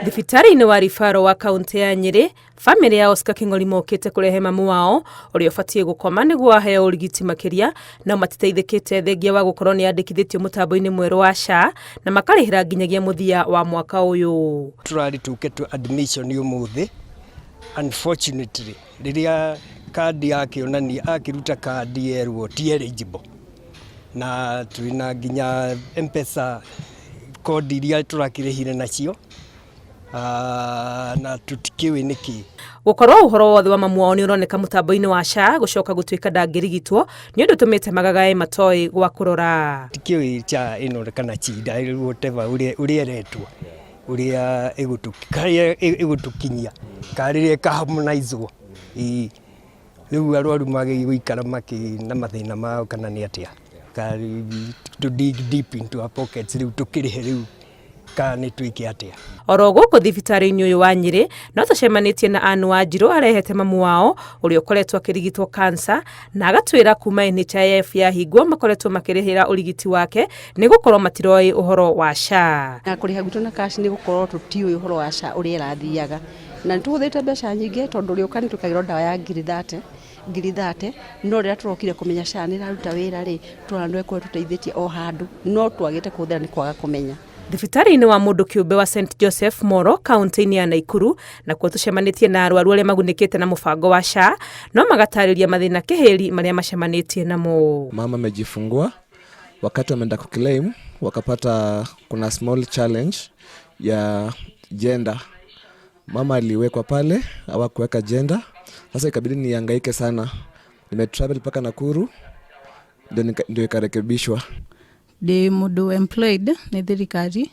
Thibitarĩ-inĩ wa Rifaro wa kaũntĩ ya Nyĩrĩ, bamĩrĩ ya Oscar Kĩng'ori mokĩte kũrehe mamu wao ũrĩa ũbatiĩ gũkoma nĩguo aheo ũrigiti makĩria, no matiteithĩkĩte thengia wa gũkorwo nĩ andĩkithĩtio mũtambo-inĩ mwerũ wa SHA na makarĩhĩra nginyagia mũthia wa mwaka ũyũ. Tũrarĩ tũke tũ admission ũmũthĩ, unfortunately rĩrĩa kandi akĩonania akĩruta kandi erwo ti eligible na twĩna nginya Mpesa code iria tũrakĩrĩhire nacio na tũtikĩũĩ nĩkĩ. Gũkorwo ũhoro wothe wa mamu wao nĩ ũroneka mũtambo-inĩ wa SHA gũcoka gũtuĩka ndangĩrigitwo nĩ ũndũ ũtũmĩte magagae matoĩ gwa kũrora. Tikĩũĩ SHA ĩno kana CHIDA whatever ũrĩa ĩretwo ũrĩa harĩa ĩgũtũkinyia kana rĩrĩa ĩka harmonizwo ĩĩ. Rĩu arwaru magĩrĩirwo gũikara makĩ na mathĩna mao kana nĩ atĩa? To dig deep into our pockets rĩu tũkĩrĩhe rĩu kana nĩ twĩke atĩa? Oro gũkũ thibitarĩ-inĩ ũyũ wa Nyĩrĩ no tũcemanĩtie na Ann Wanjirũ arehete mamu wao ũrĩa ũkoretwo akĩrigitwo cancer na agatwĩra kuma NHIF yahingwo makoretwo makĩrĩhĩra ũrigiti wake nĩ gũkorwo matiroĩ ũhoro wa SHA. Na kũrĩha gwitũ na cash nĩ gũkorwo tũtiũĩ ũhoro wa SHA ũrĩa ĩrathiaga. Na nĩ tũhũthĩrĩte mbeca nyingĩ tondũ rĩũka nĩ twĩkagĩrwo ndawa ya ngiri thate, ngiri thate, no rĩrĩa tũrokire kũmenya SHA nĩ ĩraruta wĩra rĩ, tũrona nĩ ĩkorwo ĩtũteithĩtie o handũ, no twagĩte kũhũthĩra nĩ kwaga kũmenya. Thibitarĩ-inĩ wa mũndũ kĩũmbe wa St Joseph Moro kaũntĩ-inĩ ya Naikuru nakuo tũcemanĩtie na arwaru arĩa magunĩkĩte na mũbango wa SHA no magatarĩria mathĩna kĩhĩri marĩa macemanĩtie namo. Mama amejifungua, wakati wameenda kuclaim wakapata kuna small challenge ya gender. Mama aliwekwa pale, hawakuweka gender. Sasa ikabidi nihangaike sana, nimetravel mpaka Nakuru ndio ikarekebishwa. Ndĩ mũndũ employed nĩ thirikari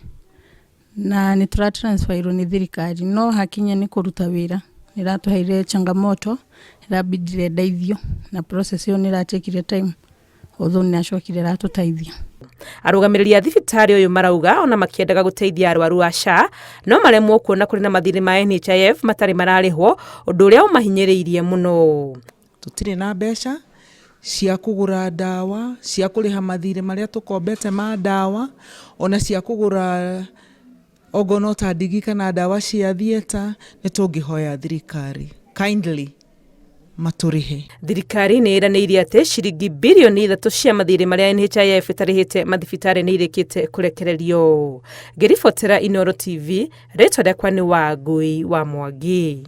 na nĩ tũra transferirwo nĩ thirikari, no hakinya nĩ kũruta wĩra nĩ ĩratũheire changamoto, ĩrabindire ndeithio na process ĩyo nĩ ĩratekire time, although nĩ acokire aratũteithia. Arũgamĩrĩri a thibitarĩ ũyũ marauga ona makĩendaga gũteithia arwaru a SHA no maremwo kuona kũrĩ na mathirĩ ma NHIF matarĩ mararĩhwo, ũndũ ũrĩa ũmahinyĩrĩirie mũno. Tũtirĩ na mbeca cia kũgũra ndawa, cia kũrĩha mathirĩ marĩa tũkombete ma ndawa, ona cia kũgũra okorwo no ta ndigi kana ndawa cia theatre, nĩ tũngĩhoya thirikari kindly matũrĩhe. Thirikari nĩ ĩranĩire atĩ ciringi birioni 3 cia mathirĩ marĩa NHIF ĩtarĩhĩte mathibitarĩ nĩ irĩkĩte kũrekererio. Ngĩribotera Inooro TV, rĩtwa rĩakwa nĩ Wangui wa Mwangi.